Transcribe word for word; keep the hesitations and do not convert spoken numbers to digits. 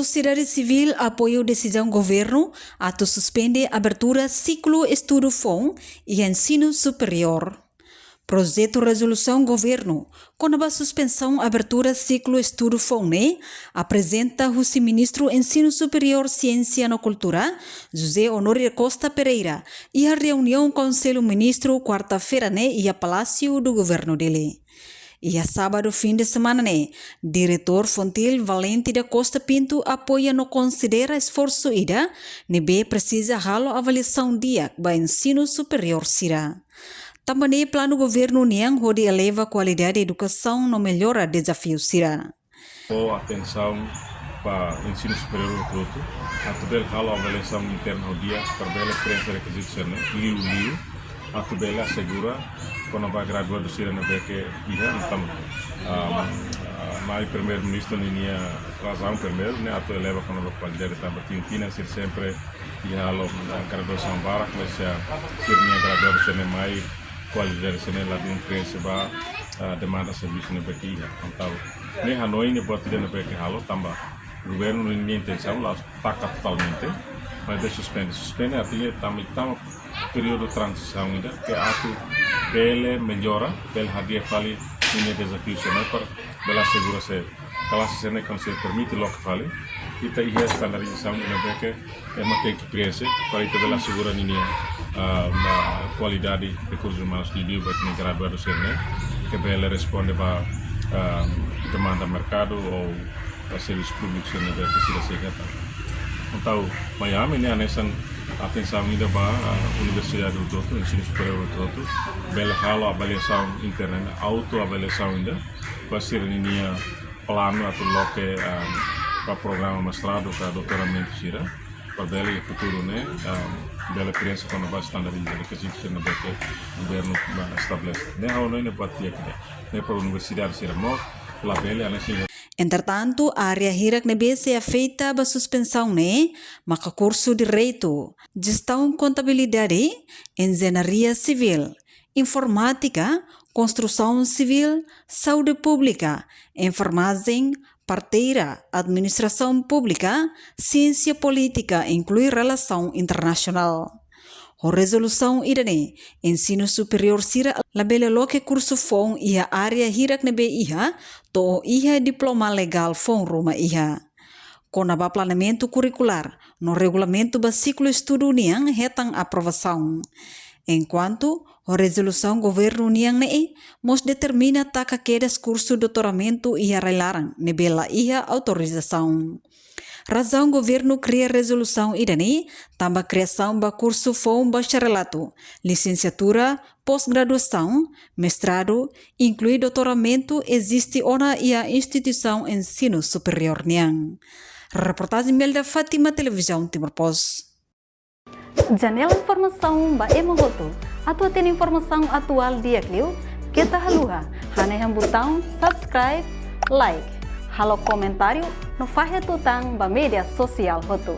Sosiedade sivíl apoia desizaun governu atu suspende abertura siklu estudu foun iha ensinu superiór. Projetu rezolusaun governu kona-ba suspensaun abertura siklu estudu foun ne'e aprezenta husi Ministru Ensinu Superiór, Siénsia no Kultura, José Honório da Costa Pereira, iha reuniaun Konsellu Ministru kuarta-feira ne'e iha Palásiu do Governu Dili. Iha sábadu fin de semana ne'e, Diretór Fontil, Valente da Costa Pinto, apoia no konsidera esforsu ida ne'ebé presiza halo avaliasaun di'ak ba ensinu superiór sira. Tanba ne'e planu governu nian hodi eleva kualidade edukasaun no mellora dezafiu sira. Fó atensaun ba ensinu superiór hotu-hotu, atu bele halo avaliasaun interna ho di'ak, para bele preenxe rekizitu sira-ne'e liu-liu, atu bele asegura kona-ba graduadu sira ne'ebé ke iha, entaun, ah, ah, mai Primeiru-Ministru ninia razaun primeiru ne'e atu eleva kona-ba kualidade, tanba tinan-tinan sira sempre iha halo, ah, graduasaun barak, mas, ah, sira-nia graduadu sira-ne'e mai, kualidade sira-ne'e ladún preenxe ba, ah, demanda servisu ne'ebé ke iha. Entaun, ne'e hanoin ne'e buat ida ne'ebé ke halo, tanba governu ninia intensaun la'ós taka totalmente, maibé suspende. Suspende artinya tanba, tanba períodu tranzisaun ida, ke atu bele mellora, bele hadi'a fali ninia dezafiu sira-ne'e para bele asegura se klase sira-ne'e kuandu sei permite loke fali, ita iha standardizasaun ne'ebé ke ema tenke preenxe, para ita bele asegura ninia, ah, ah, kualidade rekursus umanus liuliu ba ita-nia graduadu sira-ne'e, ke bele responde ba, ah, demanda merkadu ou ba servisu públiku sira-ne'ebé ke sira sei hetan. Entaun, mai ami ne'e hanesan atensaun ida ba, ah, universidade hotu-hotu, ensinu superiór hotu-hotu, bele halo avaliasaun interna, autoavaliasaun ida, ba sira ninia planu atu loke, ah, ba programa mestradu ka doutoramentu sira, para bele iha futuru ne'e, ah, bele preenxe kona-ba standardizasaun rekizitu sira ne'ebé ke governu, ah, estabelese. Ne'e ha'u hanoin ne'e buat di'ak ida. Ne'e para universidade sira mós labele hanesan. Entretantu, área hirak ne'ebé sei afeta ba suspensaun ne'e maka kursu Direitu, Jestaun Kontabilidade, Enjeñaria Sivíl, Informátika, Konstrusaun Sivíl, Saúde Públika, Enfermajen, Parteira, Administrasaun Públika, Siénsia Polítika, inklui Relasaun Internasionál. Ho rezolusaun ida-ne'e, ensinu superiór sira labele loke kursu foun iha área hirak ne'ebé iha, to'o iha diploma legál foun ruma iha. Kona-ba planeamentu kurrikulár no regulamentu ba siklu estudu nian hetan aprovasaun. Enkuantu, ho rezolusaun governu nian ne'e mós determina taka kedas kursu doutoramentu iha rai-laran ne'ebé la iha autorizasaun. Razaun governu kria rezolusaun ida-ne'e tanba kriasaun ba kursu foun bacharelatu, lisensiatura, pós-graduasaun, mestradu, inklui doutoramentu eziste ona iha instituisaun ensinu superiór nian. Reportajen Melda Fátima, Televizaun Timor Post. Janela informasaun ba ema hotu. Atu hatene informasaun atuál di'ak liu, keta haluha hanehan butaun subscribe, like, halo komentáriu no fahe tutan ba média sosiál hotu.